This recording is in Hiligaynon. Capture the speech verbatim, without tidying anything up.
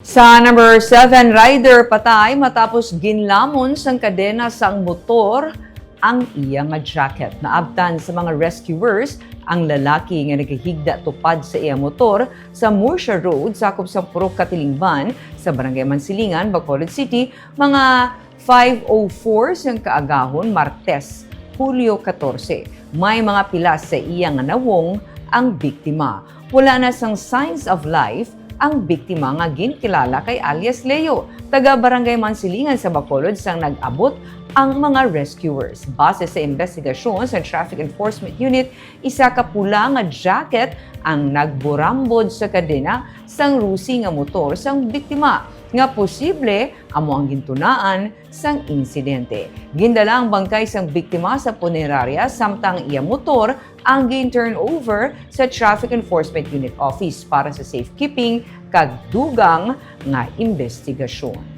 Sa number seven, rider patay matapos ginlamon sang kadena sang motor ang iya nga jacket. Naabtan sa mga rescuers ang lalaki nga nagahigda tupad sa iya motor sa Murcia Road, sakop sa Purok Katilingban, sa Barangay Mansilingan, Bacolod City, mga five oh four sang kaagahon, Martes, Hulyo katorse. May mga pilas sa iya nga nawong ang biktima. Wala na sang signs of life ang biktima nga ginkilala kay alias Leo, taga Barangay Mansilingan sa Bacolod, sang nag-abot ang mga rescuers. Base sa investigasyon sa Traffic Enforcement Unit, isa ka pula nga jacket ang nagburambod sa kadena sang rusi nga motor sang biktima, nga posible amo ang gintunaan sang insidente. Gindala ang bangkay sang biktima sa punerarya, samtang iya motor ang gin-turn over sa Traffic Enforcement Unit Office para sa safekeeping kag dugang nga investigasyon.